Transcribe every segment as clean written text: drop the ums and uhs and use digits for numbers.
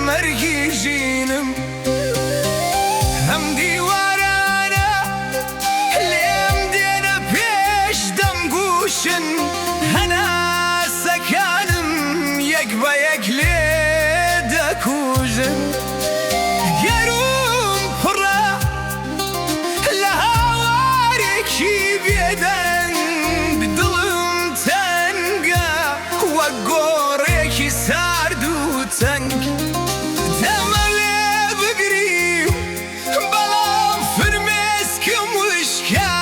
مەرگی ژینم. ئەم دیوارانە لێم دێنە پێش دەمگوشن، هەناسەکانم یەک بە یەک لێ دەکوژن. گەرووم پڕە لە هاوارێکی بێدەنگ، دڵم تەنگە وەک گۆڕێکی سارد و تەنگ. دەمەوێ بگریم بەڵام فرمێسکم وشکە،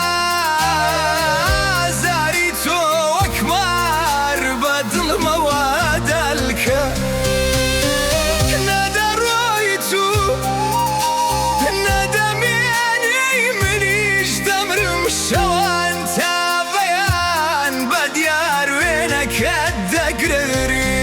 زاری تۆ وەک مار بە دڵمەوە دەلکە. نە دەڕۆیت و نە دەمێنێی، منیش دەمرم شەوان تا بەیان بە دیار وێنەکەت دەگریم.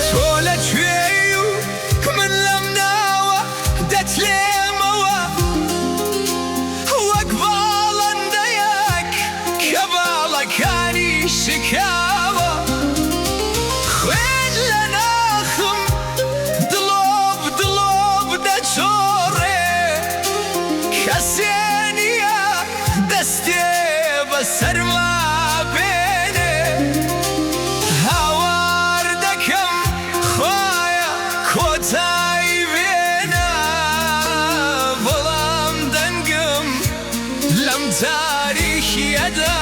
تۆ لەکوێی و من لەم ناوە دەتلێمەوە، وەک باڵندەیەک کە باڵەکانی شکاوە. خوێن لە ناخم دڵۆپ دڵۆپ دەچۆڕێ، کەسێ نییە دەستێ بەسەرما بێنێ. هاوار دەکەم خوایە کۆتای بێنە، بەڵام دەنگم لەم تاریکیەدا